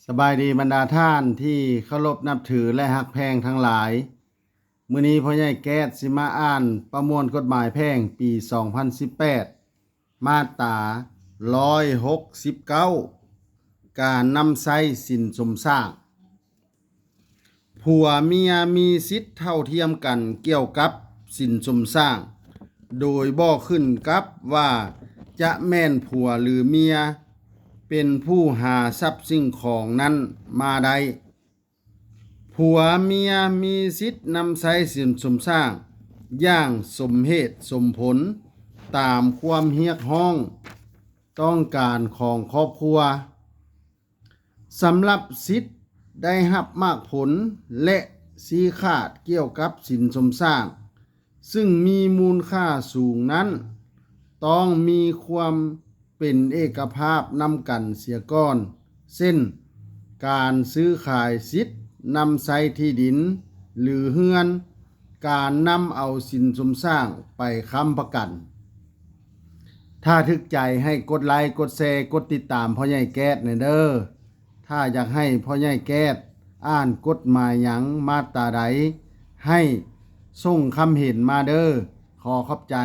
ສະບາຍດີບັນດາທ່ານທີ່ເຄົາລົບນັບຖື ແລະ ຮັກແພງທັງຫຼາຍ. ມື້ນີ້ພໍ່ໃຫຍ່ແກ້ດຊິມາອ່ານປະມວນກົດໝາຍແພ່ງປີສອງພັນສິບແປດ ມາດຕາຮ້ອຍຫົກສິບເກົ້າ ການນຳໃຊ້ສິນສົມສ້າງ. ຜົວເມຍມີສິດເທົ່າທຽມກັນກ່ຽວກັບສິນສົມສ້າງ ໂດຍບໍ່ຂຶ້ນກັບວ່າຈະແມ່ນຜົວ ຫຼື ເມຍເປັນຜູ້ຫາຊັບສິ່ງຂອງນັ້ນມາໄດ້. ຜົວເມຍມີສິດນຳໃຊ້ສິນສົມສ້າງຢ່າງສົມເຫດສົມຜົນ ຕາມຄວາມຮຽກຮ້ອງຕ້ອງການຂອງຄອບຄົວ. ສຳລັບສິດໄດ້ຮັບໝາກຜົນ ແລະ ຊີ້ຂາດກ່ຽວກັບສິນສົມສ້າງ ຊຶ່ງມີມູນຄ່າສູງນັ້ນ ຕ້ອງມີຄວາມເປັນເອກະພາບນຳກັນເສຍກ່ອນ ເຊັ່ນ ການຊື້ຂາຍສິດນຳໃຊ້ທີ່ດິນ ຫຼື ເຮືອນ, ການນຳເອົາສິນສົມສ້າງໄປຄ້ຳປະກັນ. ຖ້າຖືກໃຈໃຫ້ກົດໄລ, ກົດແຊ, ກົດຕິດຕາມພໍ່ໃຫຍ່ແກ້ດແດ່ເດີ້. ຖ້າຢາກໃຫ້ພໍ່ໃຫຍ່ແກ້ດອ່ານກົດໝາຍຫຍັງ, ມາດຕາໃດ, ໃຫ້ສົ່ງຄຳເຫັນມາເດີ້. ຂໍຂອບໃຈ.